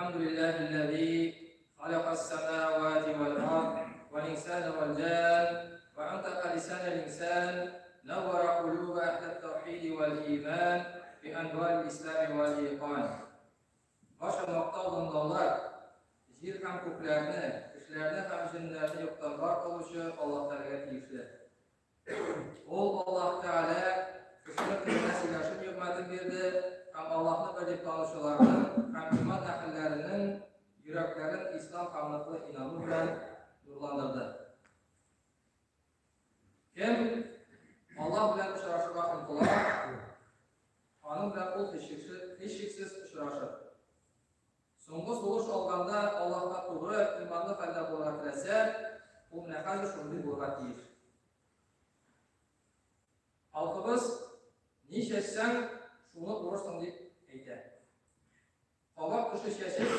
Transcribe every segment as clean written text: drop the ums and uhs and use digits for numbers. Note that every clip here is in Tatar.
الحمد لله الذي خلق السماوات والأرض والإنسان والجان وأنطق لسان الإنسان نور قلوب أهل التوحيد والإيمان بأنوار الإسلام والإيقان. Барча мактау данлаулар җир һәм күкләрне, кешеләрне һәм җеннәрне юктан бар кылучы Аллаһ Тәгаләгә тиешле. Ул Аллаһ Тәгалә кешенең теленә сөйләшү нигъмәтен бирде һәм Аллаһны бер дип танучыларның һәм иман әһелләренең йөрәкләрен ислам һәм ныклы инану белән нурландырды. Кем Аллаһ белән очрашырга омтыла, аның белән ул һичшиксез очрашыр. Соңгы сулыш алганда Аллаһка тугры, иманлы хәлдә булырга теләсә, ул менә хәзер шундый булырга тиеш. Халкыбыз ни чәчсәң, шуны урырсың дип әйтә. Кабак төше чәчеп,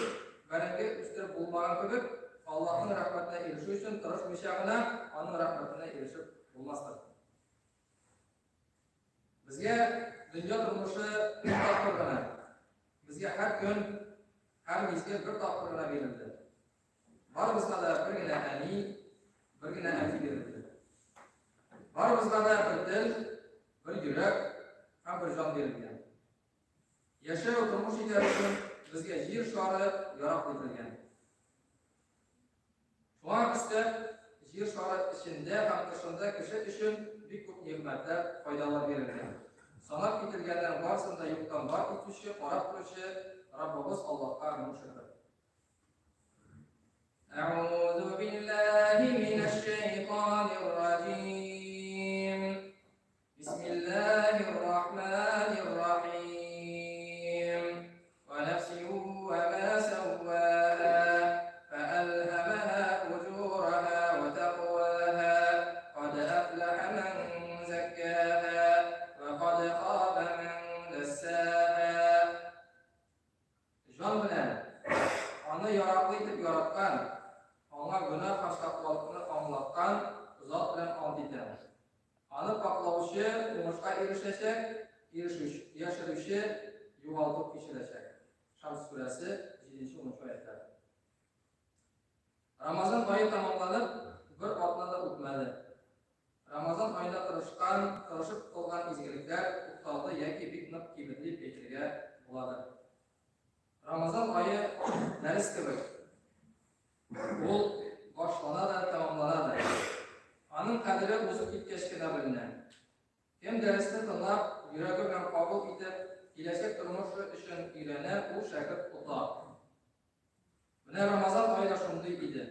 бәрәңге үстереп булмаган кебек, Аллаһның рәхмәтенә ирешү өчен тырышмыйча гына аның рәхмәтенә ирешеп булмастыр. Безгә дөнья тормышы бер тапкыр гына, безгә һәр көн, һәр мизгел бер тапкыр гына бирелде. Барыбызга да бер генә әни, бер генә әти бирелде. Барыбызга да бер тел, бер йөрәк һәм бер җан бирелгән. Яшәү, тормыш итәр өчен безгә җир шары яраклы ителгән. Шуңа өстәп, Җир шары эчендә һәм тышында кеше өчен бик күп нигъмәтләр, файдалар бирелгән. Санап кителгәннәрнең барысын да юктан бар итүче, карап торучы Раббыбыз Аллаһка мең шөкер. Әгъузу биллаһи минәш шәйтанир раҗим. Бисмиллаһир рахманир рахим. Ва нәфсин ва ма сәвваһа, фәәлһәмәһа фуҗураһа ва тәкъваһа, кад әфләһә мән зәккаһа, ва кад хаба мән дәссаһа. Җан белән аны яраклы итеп яраткан, аңа гөнаһ һәм тәкъвалыкны аңлаткан зат белән ант итәм. Аны пакьлаучы уңышка ирешәчәк, яшерүче югалту кичерәчәк. Шамс сүрәсе, җиденче-унынчы аятлар. Рамазан ае тәмамланып, бер атна да үтмәде. Рамазан аенда тырышкан, тырышып кылган изгелекләр тукталды яки бик нык кимеде дип әйтергә буладыр. Рамазан ае дәрес кебек. Ул башлана да, тәмамлана да. Аның кадере узып киткәч кенә беленә. Кем дәресне тыңлап, йөрәге белән кабул итеп, киләчәк тормышы өчен өйрәнә, ул шәкерт ота. Менә Рамазан ае да шундый иде.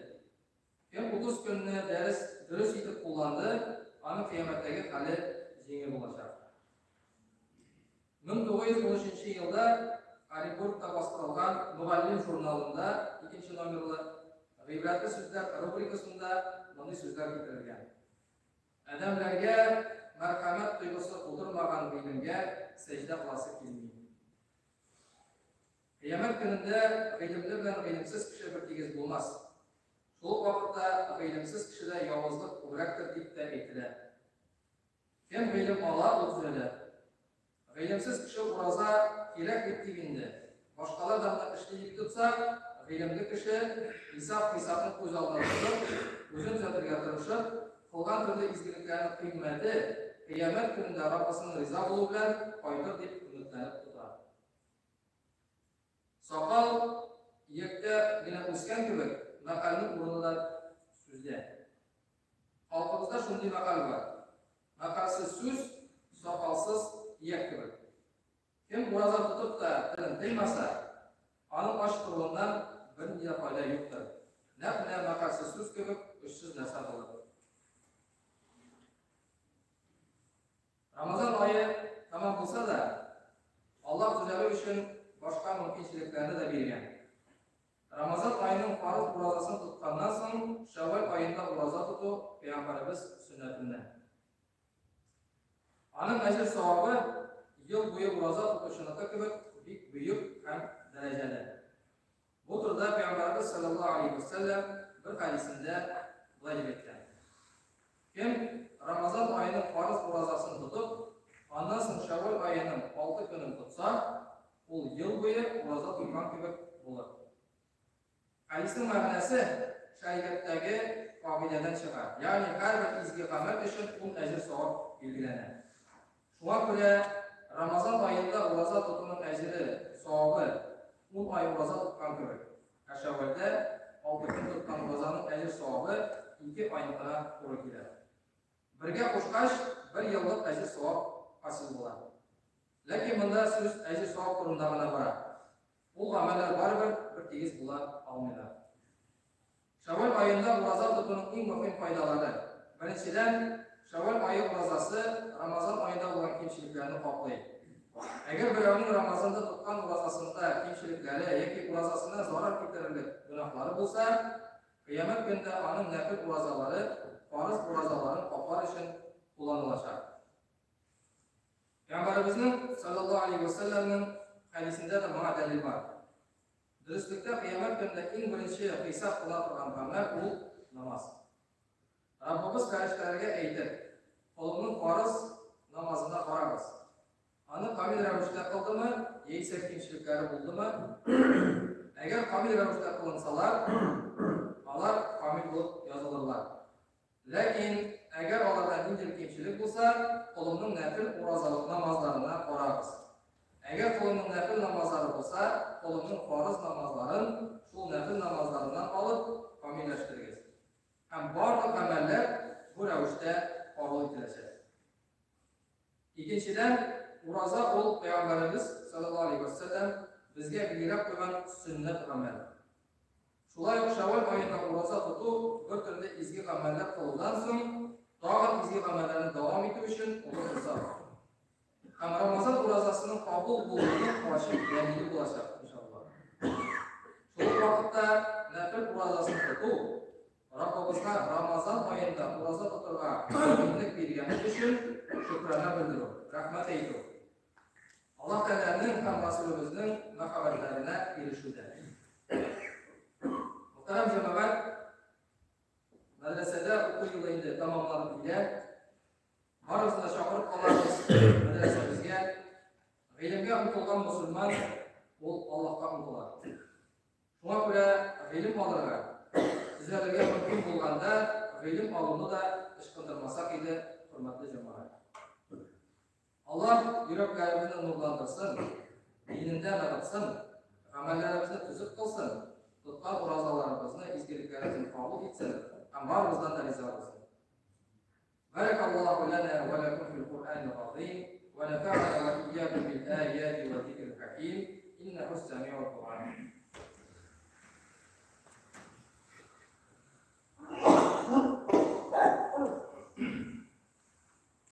Кем 30 көнне дәрес дөрес итеп кулланды, аның кыямәттәге хәле җиңел булачак. 1913 елда Оренбургта бастырылган Мөгаллим журналында икенче номерлы Гыйбрәтле сүзләр рубрикасында мондый сүзләр китерелгән. Адәмнәргә мәрхәмәт тойгысы тудырмаган гыйлемгә сәҗдә кыласы килми. Кыямәт көнендә гыйлемле белән гыйлемсез кеше бертигез булмас. Шул ук вакытта гыйлемсез кешедә явызлык күбрәктер дип тә әйтелә. Кем гыйлем ала, ул төзәлә. Гыйлемсез кеше ураза кирәк бит дип инде, башкалар да моны эшли дип тотса, гыйлемле кеше исап-хисапны күз алдына тотып, үзен төзәтергә тырышып, кылган төрле изгелекләренең кыйммәте Кыямәт көнендә Раббысының риза булуы белән кайтыр дип өметләнеп тота. Сакал ияктә генә үскән кебек, мәкальнең урыны да сүздә. Халкыбызда шундый мәкаль бар. Мәкальсез сүз, сакалсыз ияк кебек. Кем ураза тотып та телен тыймаса, аның ач торуыннан бернинди дә файда юктыр. Нәкъ менә мәкальсез сүз кебек очсыз нәрсә булыр. Рамазан ае тәмам булса да, Аллаһ төзәлү өчен башка мөмкинчелекләрне дә биргән. Рамазан аеның фарыз уразасын тотканнан соң, Шәүвәл аенда ураза тоту пәйгамбәребез сөннәтеннән. Аның әҗер-савабы ел буе ураза тотучыныкы кебек бик бөек һәм дәрәҗәле. Бу турыда пәйгамбәребез саллаллаһу алейһи ва сәлләм бер хәдисендә болай дип әйткән. Кем Рамазан аеның фарыз уразасын тотып, аннан соң Шәүвәл аеның алты көнен тотса, ул ел буе ураза тоткан кебек булыр. Хәдиснең мәгънәсе шәригатьтәге кагыйдәдән чыга, ягъни һәрбер изге гамәл өчен ун әҗер-савап билгеләнә. Шуңа күрә Рамазан аенда ураза тотуның әҗере, савабы ун ай ураза тоткан кебек, ә Шәүвәлдә алты көн тоткан уразаның әҗер-савабы ике айныкына туры килә. Бергә кушкач, бер еллык әҗер-савап хасил була. Ләкин монда сүз әҗер-савап турында гына бара. Ул гамәлләр барыбер бер тигез була алмыйлар. Шәввәл аенда ураза тотуның иң мөһим файдалары. Беренчедән, Шәввәл ае уразасы Рамазан аенда булган кимчелекләрне каплый. Әгәр берәүнең Рамазанда тоткан уразасында кимчелекләре яки уразасына зарар китерерлек гөнаһлары булса, Кыямәт көнендә аның нәфел уразалары фарыз уразаларын каплар өчен кулланылачак. Пәйгамбәребезнең саллаллаһу алейһи ва сәлләмнең хәдисендә дә моңа дәлил бар. Дөреслектә кыямәт көнендә иң беренче хисап кыла торган гамәл ул намаз. Раббыбыз фәрештәләргә әйтер, Колымның фарыз намазына карагыз. Аны камил рәвештә кылдымы, яисә кимчелекләре булдымы? Әгәр камил рәвештә кылынсалар, алар камил булып язылырлар. Ләкин, әгәр аларда ниндидер кимчелек булса, колымның нәфел уразалык намазларына карагыз. Әгәр колымның нәфел намазлары булса, колымның фарыз намазларын шул нәфел намазларыннан алып, камилләштерегез. Һәм барлык гамәлләр бу рәвештә кабул ителәчәк. Икенчедән, ураза ул Пәйгамбәребез, салләллаһу алейһи вә сәлләм, безгә билгеләп куйган сөннәт гамәл. Шулай ук Шәввәл аенда ураза тоту бер төрле изге гамәлләр кылудан соң, тагын изге гамәлләрне дәвам итү өчен олы форсат. Һәм Рамазан уразасының кабул булуының ачык дәлиле булачак, иншалла. Шул ук вакытта нәфел уразасын тоту Раббыбызга Рамазан аенда ураза тотырга мөмкинлек биргәне өчен шөкрана белдерү, рәхмәт әйтү. Аллаһ Тәгаләнең һәм Расулебезнең мәхәббәтләренә ирешүдә. Мөхтәрәм җәмәгать, мәдрәсәдә уку елы инде тәмамланып килә. Барыгызны да чакырып калабыз мәдрәсәбезгә. Гыйлемгә омтылган мусульман ул Аллаһка омтыла. Шуңа күрә гыйлем алырга, төзәлергә мөмкин булганда, гыйлем алуны да ычкындырмасак иде, хөрмәтле җәмәгать. Аллаһ йөрәкләребезне нурландырсын, динендә ныгытсын, гамәлләребезне төзек кылсын, тоткан уразаларыбызны, изгелекләребезне кабул итсен һәм барыбыздан да риза булсын. بارك الله لنا ولكم في القرآن العظيم ونفعنا وإياكم بالآيات والذكر الحكيم إنه السميع الدعاء.